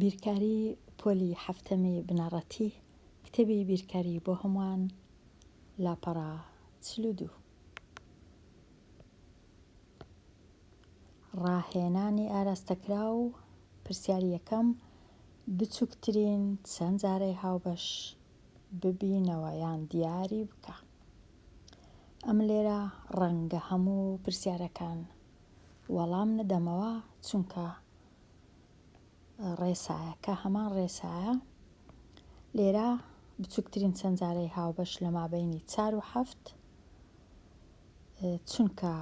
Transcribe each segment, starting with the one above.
بیرکاری پۆلی حەفتەمی بنەڕەتی کتێبی بیرکاری بۆ هەمووان لاپەڕە 42. ڕاهێنانی ئاراستەکراو پرسیاری یەکەم بچووکترین چەند جارەی هاوبەش ببینەوە یان دیاری بکە. ئەمن لێرە ڕەنگە هەموو پرسیارەکان وەڵام نەدەمەوە چونکە ڕێسایەکە هەمان ڕێسایە. لێرە بچووکترین چەند جارەی هاوبەش لە مابەینی چار و حەفت چونکە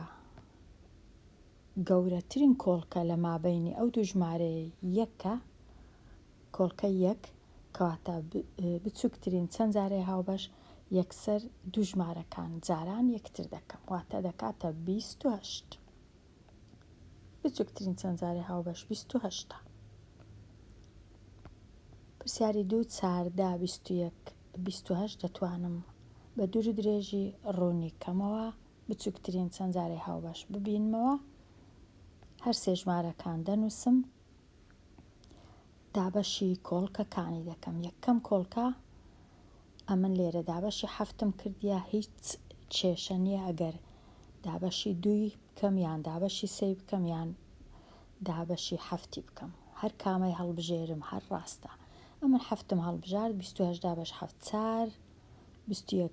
گەورەترین کۆڵکە لە مابەینی ئەو دوو ژمارەیە یەکە کۆڵکەی یەک، کەواتە بچووکترین چەند جارەی هاوبەش یەکسەر دوو ژمارەکان جاران یەکتر دەکەم واتە دەکاتە 28. بچووکترین چەند جارەی هاوبەش 28 ە. پرسیاری دوو 14 21 28 دەتوانم بە دوور و درێژی ڕوونی کەمەوە بچووکترین چەند جارەی هاوبەش ببینمەوە هەر سێ ژمارەکان دەنووسم دابەشی کۆڵکەکانی دەکەم یەکەم کۆڵکە ئەمن لێرە دابەشی حەفتم کردیە هیچ کێشە نییە ئەگەر دابەشی دووی بکەم یان دابەشی سێی بکەم یان دابەشی حەفتی بکەم هەر کامەی هەڵبژێرم هەر ڕاستە ئەمن حەفتم هەڵبژارد 28 دابەش حەفت چار 21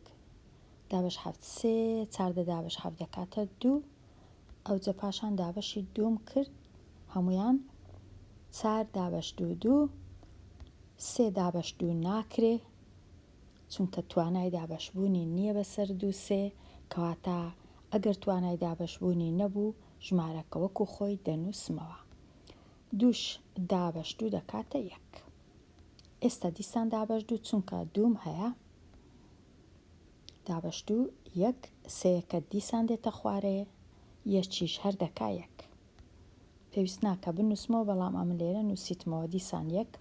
دابەش حەفت سێ 14 دابەش حەفت دەکاتە دوو ئەوجە پاشان دابەشی دووم کرد هەموویان چار دابەش دوو دوو سێ دابەش دوو ناکرێ چونکە توانای دابەشبوونی نییە بەسەر دوو سێ کەواتە ئەگەر توانای دابەشبوونی نەبوو ژمارەکە وەکو خۆی دەنووسمەوە دووش دابەش دوو دەکاتە یەک ئێستا دیسان دابەش دوو چونکە دووم هەیە دابەش دوو یەک سێیەکە دیسان دێتە خوارێ یەکیش هەر دەکا یەک پێویست ناکە بنووسمەوە بەڵام ئەمن لێرە نووسیتمەوە دیسان یەک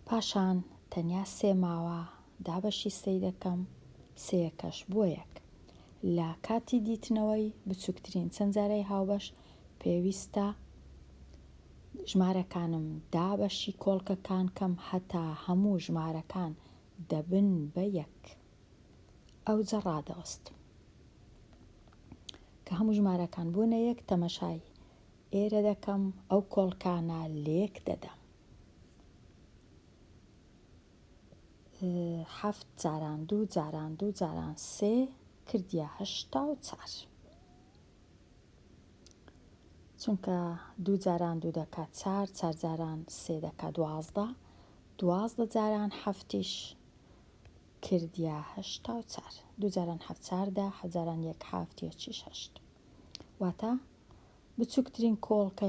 پاشان تەنیا سێ ماوە دابەشی سێی دەکەم سێیەکەش بۆ یەک لە کاتی دیتنەوەی بچووکترین چەند جارەی هاوبەش پێویستە ژمارەکانم دابەشی کۆڵکەکان کەم هەتا هەموو ژمارەکان دەبن بە یەک. ئەوجە ڕادەوەستم. کە هەموو ژمارەکان بوونە یەک تەمەشای ئێرە دەکەم ئەو کۆڵکانە لێک دەدەم. حەفت جاران دوو جاران دوو جاران سێ کردیە 84. چونکە دوو جاران دوو دەکات چار، چار جاران سێ دەکات 12، 12 جاران حەفتیش کردیە 84. دوو جاران حەفت 14، حەفت جاران یەک حەفت، یەکیش هەشت. واتە بچووکترین کۆڵکە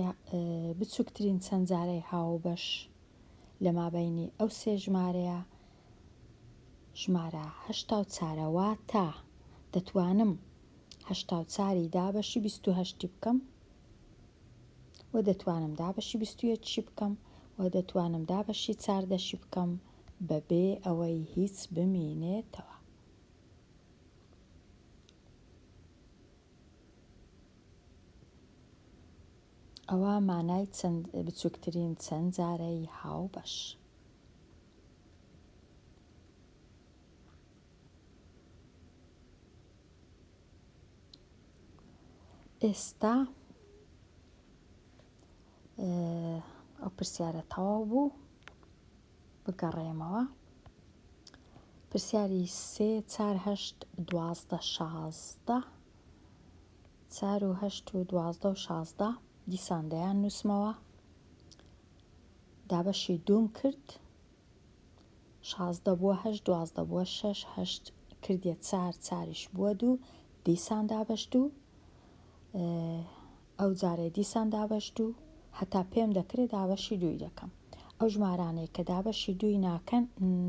بچووکترین چەند جارەی هاوبەش لە مابەینی ئەو سێ ژمارەیە ژمارە 84 ە واتە دەتوانم 84 ی دابەشی 28 ی بکەم و دەتوانم دابەشی 21 شی بکەم و دەتوانم دابەشی چاردەشی بکەم بەبێ ئەوەی هیچ بمینێتەوە. ئەوە مانای چەند بچووکترین چەند جارەی هاوبەش. ئێستا ئەو پرسیارە تەواو بوو بگەڕێمەوە پرسیاری سێ چار هەشت 12 16 چار و هەشت و 12 و 16 دیسان دەیان نووسمەوە دابەشی دووم کرد 16 بووە هەشت 12 بووە شەش هەشت کردیە چار چاریش بووە دوو دیسان دابەش دوو ئەو جارەی دیسان دابەش دوو هەتا پێم دەکرێ دابەشی دووی دەکەم ئەو ژمارانەی کە دابەشی دووی ناکەن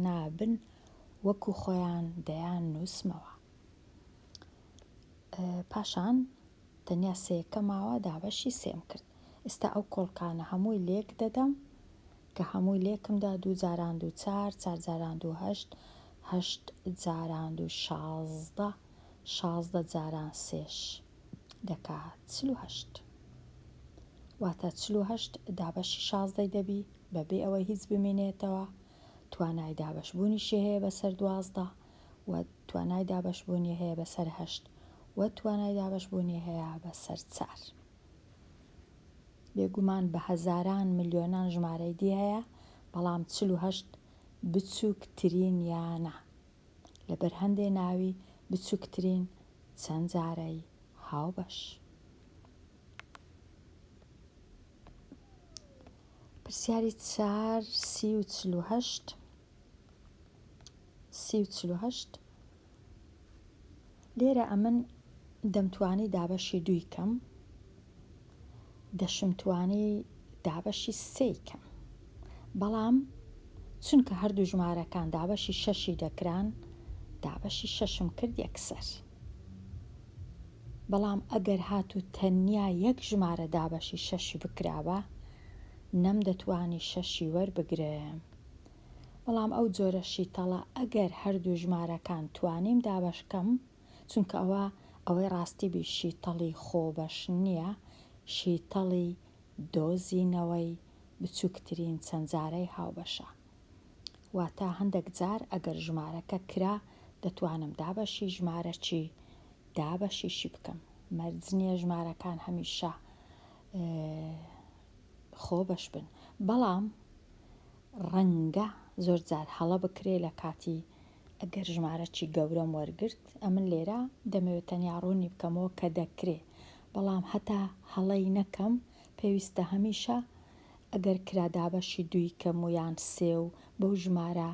نابن وەکو خۆیان دەیان نووسمەوە پاشان تەنیا سێیەکە ماوە دابەشی سێم کرد ئێستا ئەو کۆڵکانە هەمووی لێک دەدەم کە هەمووی لێکم دا دوو جاران دوو چار چار جاران دوو هەشت هەشت جاران دوو 16 16 جاران سێش دەکا 48. واتە 48 دابەشی شازدەی دەبی بەبێ ئەوەی هیچ بمینێتەوە، توانای دابەشبوونیشی هەیە بەسەر 12 و توانای دابەشبوونی هەیە بەسەر هەشت و توانای دابەشبوونی هەیە بەسەر چار. بێگومان بە هەزاران ملیۆنان ژمارەی دی هەیە، بەڵام 48 بچووکترینیانە. لەبەر هەندێ ناوی بچووکترین چەند جارەی هاوبەش. پرسیاری چار 30 و 48 30 و 48 لێرە ئەمن دەمتوانی دابەشی دووی کەم دەشمتوانی دابەشی سێی کەم بەڵام چونکە هەردوو ژمارەکان دابەشی شەشی دەکران دابەشی شەشم کرد یەکسەر بەڵام ئەگەر هاتوو تەنیا یەک ژمارە دابەشی شەشی بکرابا نەمدەتوانی شەشی وەربگرم بەڵام ئەو جۆرە شیتەڵە ئەگەر هەردوو ژمارەکان توانیم دابەش کەم چونکە ئەوە ئەوەی ڕاستی بی شیتەڵی خۆبەش نییە شیتەڵی دۆزینەوەی بچوکترین چەند جارەی هاوبەشە واتە هەندەک جار ئەگەر ژمارەکە کرا دەتوانم دابەشی ژمارەکی دابەشیشی بکەم مەرج نییە ژمارەکان هەمیشە خۆبەش بن بەڵام ڕەنگە زۆر جار هەڵە بکرێ لە کاتی ئەگەر ژمارەکی گەورەم وەرگرت ئەمن لێرە دەمەوێت تەنیا ڕوونی بکەمەوە کە دەکرێ بەڵام هەتا هەڵەی نەکەم پێویستە هەمیشە ئەگەر کرا دابەشی دووی کەم و یان سێ و بەو ژمارە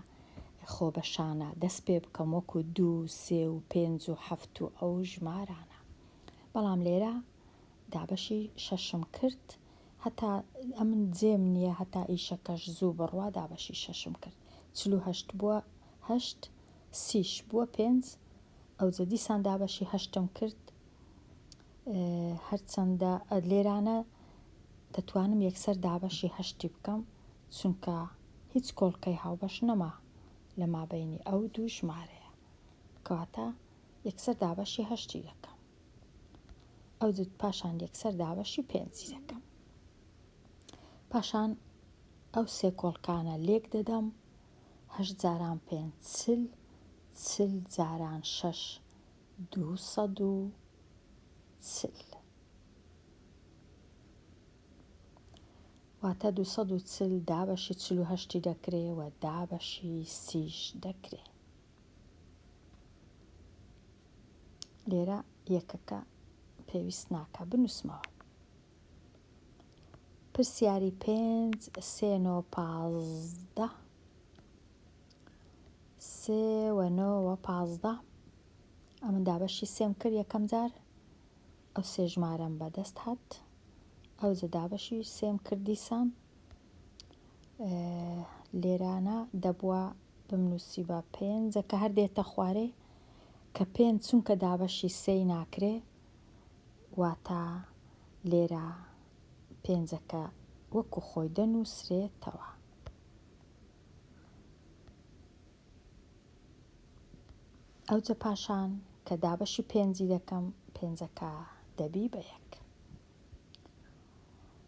خۆبەشانە دەست پێ بکەم وەکو دوو و سێ و پێنج و حەفت و ئەو ژمارانە بەڵام لێرە دابەشی شەشم کرد هەتا ئەمن جێم نییە هەتا ئیشەکەش زوو بڕوا دابەشی شەشم کرد 48 بووە هەشت سیش بووە پێنج ئەوجە دیسان دابەشی هەشتم کرد هەرچەندە لێرانە دەتوانم یەکسەر دابەشی هەشتی بکەم چونکە هیچ کۆڵکەی هاوبەش نەما لە مابەینی ئەو دوو ژمارەیە کەواتە یەکسەر دابەشی هەشتی دەکەم ئەوجە پاشان یەکسەر دابەشی پێنجی دەکەم پاشان ئەو سێ کۆڵکانە لێک دەدەم هەشت جاران پێنج 40 40 جاران شەش 240 واتە 240 دابەشی 48ی دەکرێ و دابەشی سیش دەکرێ. لێرە یەکەکە پێویست ناکا بنووسمەوە. پرسیاری پێنج سێ نۆ 15 سێ و نۆ و 15 ئەمن دابەشی سێم کرد یەکەم جار ئەو سێ ژمارەم بەدەست هات ئەوجە دابەشی سێم کرد دیسان لێرانە دەبووە بمنووسیبا پێنجەکە هەر دێتە خوارێ کە پێنج چونکە دابەشی سێی ناکرێ واتە لێرە پێنجەکە وەکو خۆی دەنووسرێتەوە. ئەوجە پاشان کە دابەشی پێنجی دەکەم پێنجەکە دەبی بە یەک.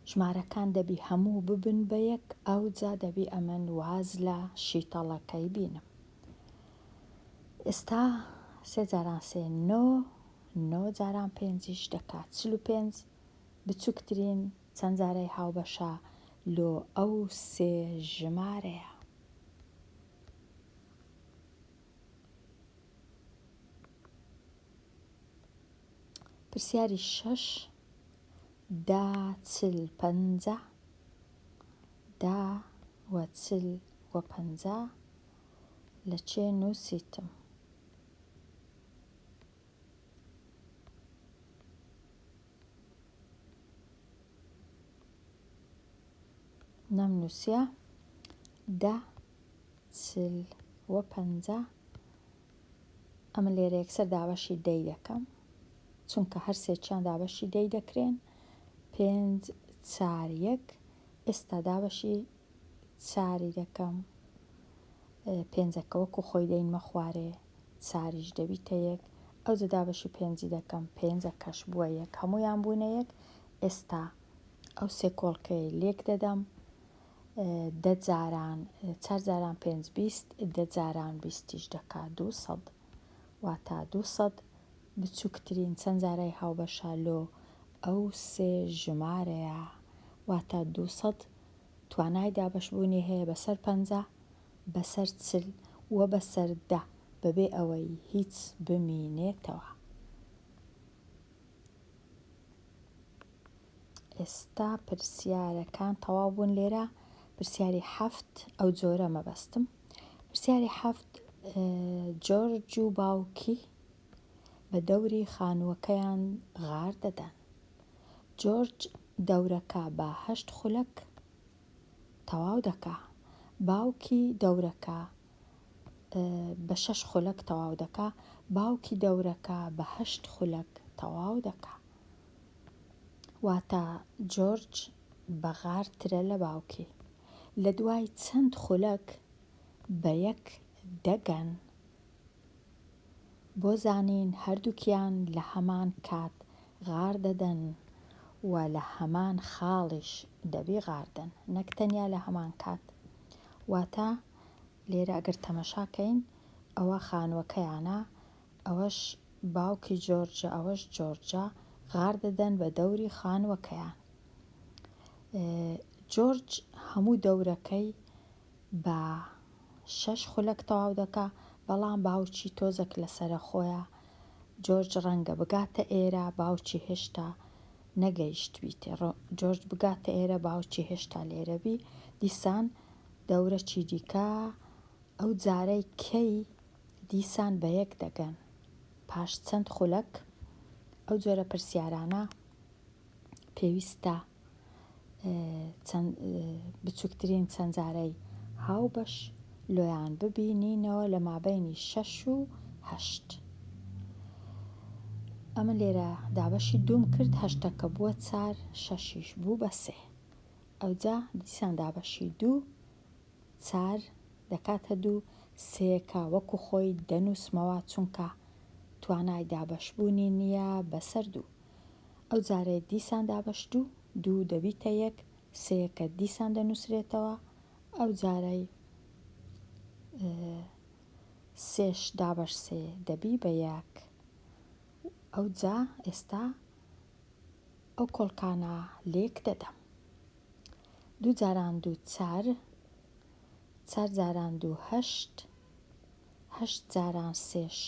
ژمارەکان دەبی هەموو ببن بە یەک ئەوجا دەبی ئەمن واز لە شیتەڵەکەی بینم. ئێستا سێ جاران سێ نۆ، نۆ جاران پێنجیش دەکات 45 بچووکترین چەند جارەی هاوبەشە لۆ ئەو سێ ژمارەیە. پرسیاری شەش دا 40 پەنجا دا و 40 و پەنجا لە چێ نووسیتم؟ نەمنووسیە دە 40 و پەنجا ئەمن لێرە یەکسەر دابەشی دەی دەکەم چونکە هەر سێکیان دابەشی دەی دەکرێن پێنج چار یەک ئێستا دابەشی چاری دەکەم پێنجەکە وەکو خۆی دەینمە خوارێ چاریش دەبیتە یەک ئەوجە دابەشی پێنجی دەکەم پێنجەکەش بووە یەک هەموویان بوونە یەک ئێستا. ئەو سێ کۆڵکەی لێک دەدەم دە جاران چار جاران پێنج 20 دە جاران بیستیش دەکا 200 واتا 200 بچووکترین چەند جارای هاوبەشە لۆ ئەو سێ ژمارەیە واتا 200 توانای دابەشبوونی هەیە بەسەر 50 بەسەر 40 و بەسەر دە بەبێ ئەوەی هیچ بمینێتەوە. ئێستا پرسیارەکان تەواو بوون لێرە پرسیاری حەفت ئەو جۆرە مەبەستم پرسیاری حەفت جۆرج و باوکی بە دەوری خانووەکەیان غار دەدەن جۆرج دەورەکە بە هەشت خولەک تەواو دەکا باوکی دەورەکە بە شەش خولەک تەواو دەکا باوکی دەورەکە بە هەشت خولەک تەواو دەکا واتە جۆرج بەغارترە لە باوکی. لە دوای چەند خولەک بە یەک دەگەن. بۆ زانین هەردووکیان لە هەمان کات غار دەدەن و لە هەمان خاڵیش دەبی غار دەن نەک تەنیا لە هەمان کات. واتە لێرە ئەگەر تەمەشا کەین ئەوە خانووەکەیانە ئەوەش باوکی جۆرجە ئەوەش جۆرجە غار دەدەن بە دەوری خانووەکەیان. جۆرج هەموو دەورەکەی بە شەش خولەک تەواو دەکا، بەڵام باوکی تۆزەک لەسەرە خۆیە، جۆرج ڕەنگە بگاتە ئێرە باوکی هێشتا نەگەیشتبیتێ، جۆرج بگاتە ئێرە باوکی هێشتا لێرە بی، دیسان دەورەکی دیکە ئەو جارەی کەی دیسان بەیەک دەگەن پاش چەند خولەک؟ ئەو جۆرە پرسیارانە پێویستە بچووکترین چەند جارەی هاوبەش لۆیان ببینینەوە لە مابەینی شەش و هەشت. ئەمە لێرە دابەشی دووم کرد هەشتەکە بووە چار شەشیش بوو بە سێ ئەوجا دیسان دابەشی دوو چار دەکاتە دوو سێیەکە وەکو خۆی دەنووسمەوە چونکە توانای دابەشبوونی نییە بەسەر دوو ئەو جارەی دیسان دابەش دوو دوو دەبیتە یەک سێیەکە دیسان دەنووسرێتەوە ئەو جارەی سێش دابەش سێ دەبی بە یەک ئەوجا ئێستا ئەو کۆڵکانە لێک دەدەم دوو جاران دوو چار چار جاران دوو هەشت هەشت جاران سێش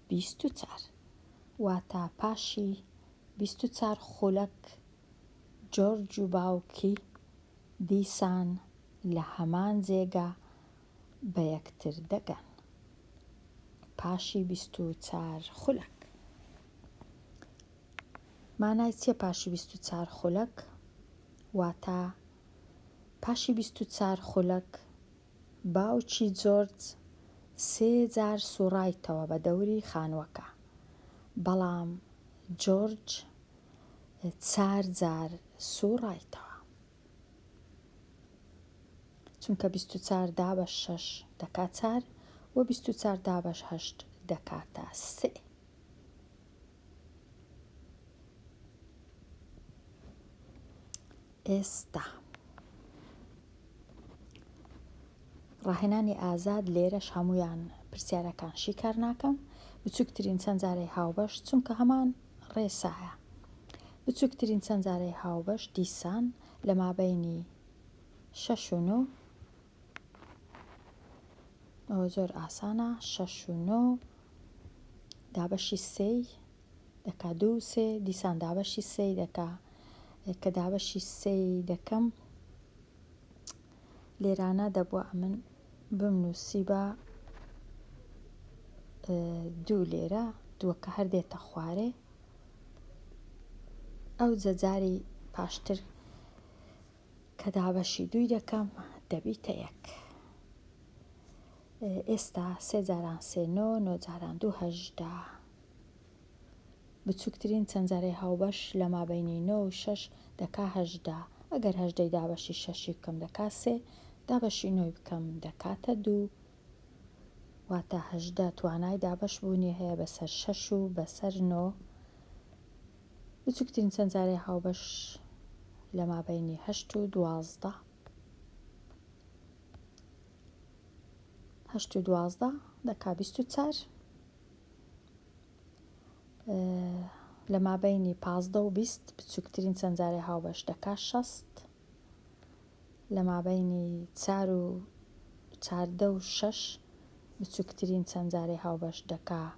24 واتە پاشی 24 خولەک جۆرج و باوکی دیسان لە هەمان جێگا بە یەکتر دەگەن پاشی 24 خولەک. مانای چیە پاشی 24 خولەک؟ واتە پاشی 24 خولەک باوکی جۆرج سێ جار سوڕایتەوە بە دەوری خانووەکە، بەڵام جۆرج چار جار سوڕایتەوە. چونکە 24 دابەش شەش دەکا چار و 24 دابەش هەشت دەکاتە سێ. ئێستا ڕاهێنانی ئازاد لێرەش هەمویان پرسیارەکان شیکار ناکەم بچووکترین چەند جارەی هاوبەش چونکە هەمان ڕێسایە بچووکترین چەند جارەی هاوبەش دیسان لە مابەینی شەش و نۆ ئەوە زۆر ئاسانە شەش و نۆ دابەشی سێی دەکا دوو سێ دیسان دابەشی سێی دەکا کە دابەشی سێی دەکەم لێرانە دەبووە ئەمن بمنووسیبا دوو لێرە دووەکە هەر دێتە خوارێ ئەو جەجاری پاشتر کە دابەشی دووی دەکەم دەبیتە یەک ئێستا سێ جاران سێ نۆ نۆ جاران دوو هەژدە بچووکترین چەند جارەی هاوبەش لە مابەینی نۆ و شەش دەکا هەژدە ئەگەر هەژدەی دابەشی شەشی بکەم دەکا سێ دابەشی نۆی بکەم دەکاتە دوو واتە هەژدە توانای دابەش بوونی هەیە بەسەر شەش و بەسەر نۆ بچووکترین چەند جارەی هاوبەش. لە مابەینی هەشت و 12. هەشت و 12 دەکا 24. لە مابەینی 15 و 20 بچووکترین چەند جارەی هاوبەش دەکا 60. لە مابەینی چار و 14 و شەش بچووکترین چەند جارەی هاوبەش دەکا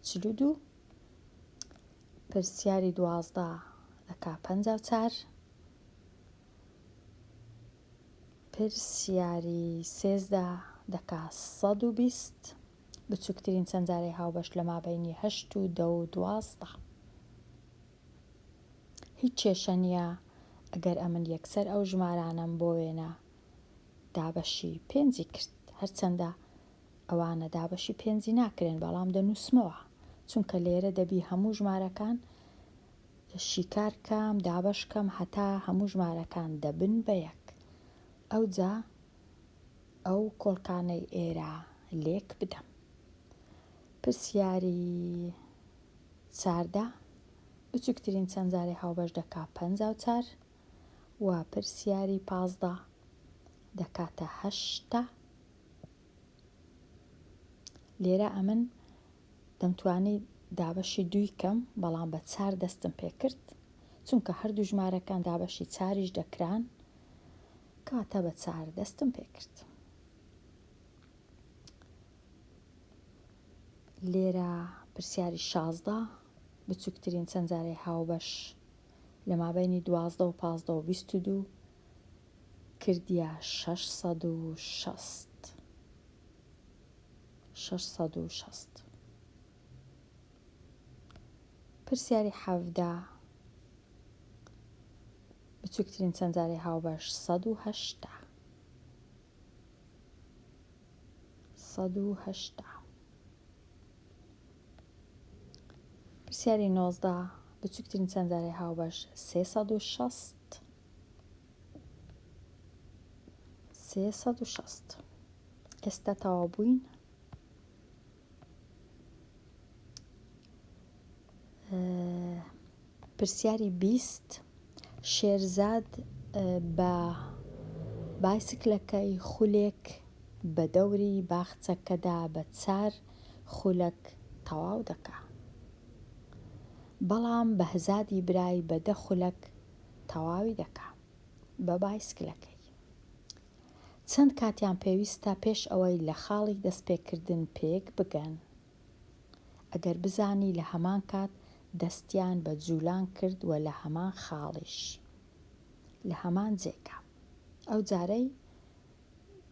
42. پرسیاری 12 دەکا 54. پرسیاری 13 دەکا 120. بچووکترین چەند جارەی هاوبەش لە مابەینی هەشت و دە و 12. هیچ کێشە نییە ئەگەر ئەمن یەکسەر ئەو ژمارانەم بۆ وێنە دابەشی پێنجی کرد. هەرچەندە ئەوانە دابەشی پێنجی ناکرێن بەڵام دەنووسمەوە، چونکە لێرە دەبی هەموو ژمارەکان شیکار کەم، دابەش کەم هەتا هەموو ژمارەکان دەبن بە یەک. ئەوجا ئەو کۆڵکانەی ئێرە لێک بدەم. پرسیاری 14 بچووکترین چەند جارەی هاوبەش دەکا 54 و پرسیاری 15 دەکاتە هەشتا. لێرە ئەمن دەمتوانی دابەشی دووی کەم، بەڵام بە چار دەستم پێکرد، چونکە هەردوو ژمارەکان دابەشی چاریش دەکران، کەواتە بە چار دەستم پێکرد. لێرە پرسیاری 16 بچووکترین چەند جارەی هاوبەش لە مابەینی 12 و 15 و 22 کردیە 660. 660. پرسیاری 17 بچووکترین چەند جارەی هاوبەش 180. 180. پرسیاری 19 بچووکترین چەند جارەی هاوبەش 360. 360. ئێستا تەواو بووین. پرسیاری 20 شێرزاد بە بایسکلەکەی خولێک بە دەوری باخچەکەدا بە چار خولەک تەواو دەکا، بەڵام بەهزادی برای بە دە خولەک تەواوی دەکا بە بایسکلەکەی. چەند کاتیان پێویستە پێش ئەوەی لە خاڵی دەستپێکردن پێک بگەن؟ ئەگەر بزانی لە هەمان کات دەستیان بە جولان کرد و لە هەمان خاڵیش لە هەمان جێگا. ئەو جارەی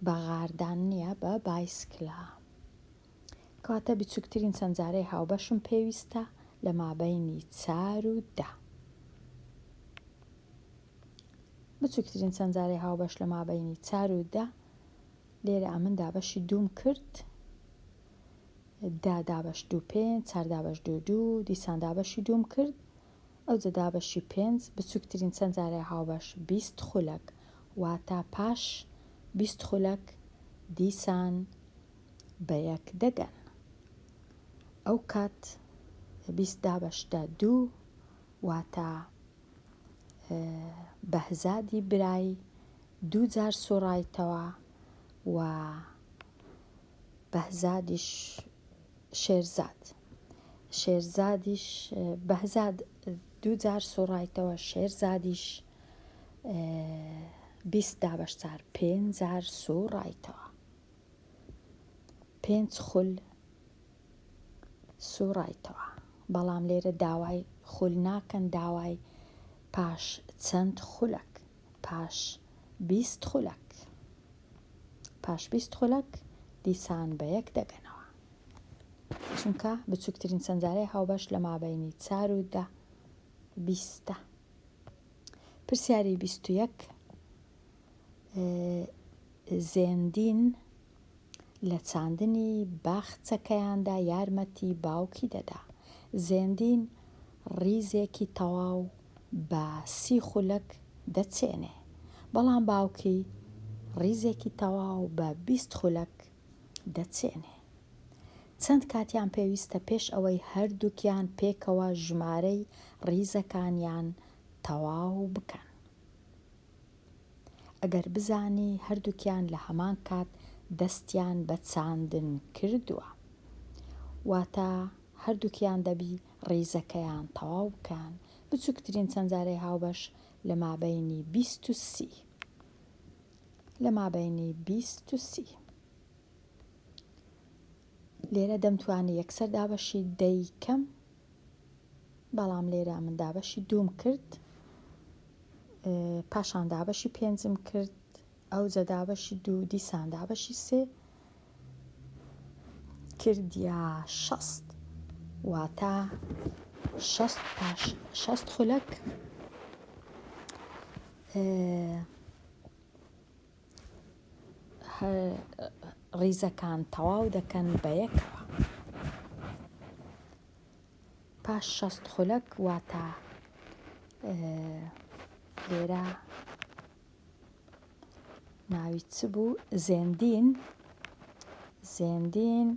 بە غاردان نییە بە بایسکلە. کەواتە بچووکترین چەند جارەی هاوبەشم پێویستە لە مابەینی چار و دە. بچووکترین چەند جارەی هاوبەش لە مابەینی چار و دە. لێرە ئەمن دابەشی دووم کرد. دە دابەش دوو پێنج، چار دابەش دوو دوو، دیسان دابەشی دووم کرد. ئەوجە دابەشی پێنج. بچووکترین چەند جارەی هاوبەش 20 خولەک، واتە پاش 20 خولەک دیسان بە یەک دەگەن. ئەو کات 20 دابەش دە دوو، واتە بەهزادی برای دوو جار سوڕایتەوە و بەهزادیش شێرزاد شێرزادیش بەهزاد دوو جار سوڕایتەوە، شێرزادیش 20 دابەش چار پێنج جار سوڕایتەوە. پێنج خول سوڕایتەوە. بەڵام لێرە داوای خول ناکەن، داوای پاش چەند خولەک، پاش 20 خولەک. پاش 20 خولەک دیسان بە یەک دەگەنەوە، چونکە بچووکترین چەند جارەی هاوبەش لە مابەینی چار و دە بیستە. پرسیاری 21 زێندین لە چاندنی باخچەکەیاندا یارمەتی باوکی دەدا. زێندین ڕیزێکی تەواو بە 30 خولەک دەچێنێ، بەڵام باوکی ڕیزێکی تەواو بە 20 خولەک دەچێنێ. چەند کاتیان پێویستە پێش ئەوەی هەردووکیان پێکەوە ژمارەی ڕیزەکانیان تەواو بکەن؟ ئەگەر بزانی هەردووکیان لە هەمان کات دەستیان بە چاندن کردووە. واتە هەردووکیان دەبی ڕیزەکەیان تەواو بکەن، بچووکترین چەندجارەی هاوبەش لە مابەینی 20 و 30. لە مابەینی 20 و 30. لێرە دەمتوانی یەکسەر دابەشی دەی کەم، بەڵام لێرە من دابەشی دووم کرد، پاشان دابەشی پێنجم کرد، ئەوجە دابەشی دوو، دیسان دابەشی سێ کردیا 60، واتە 60 پاش 60 خولەک ڕیزەکان تەواو دەکەن بەیەکەوە. پاش 60 خولەک واتە لێرە ناوی چ بوو؟ زێندین زێندین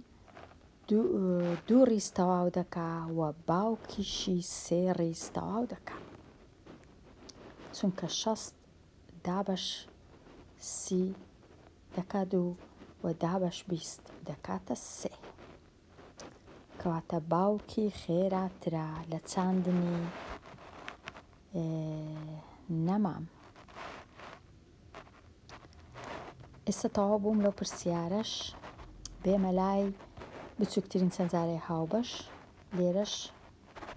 دوو ڕیز تەواو دەکا و باوکیشی سێ ڕیز تەواو دەکا چونکە 60 دابەش سی دەکا دوو و دابەش 20 دەکاتە سێ. کەواتە باوکی خێراترە لە چاندنی نەمام. ئێستا تەواو بووم لەو پرسیارەش بێمە لای بچووکترین چەند جارەی هاوبەش لێرەش.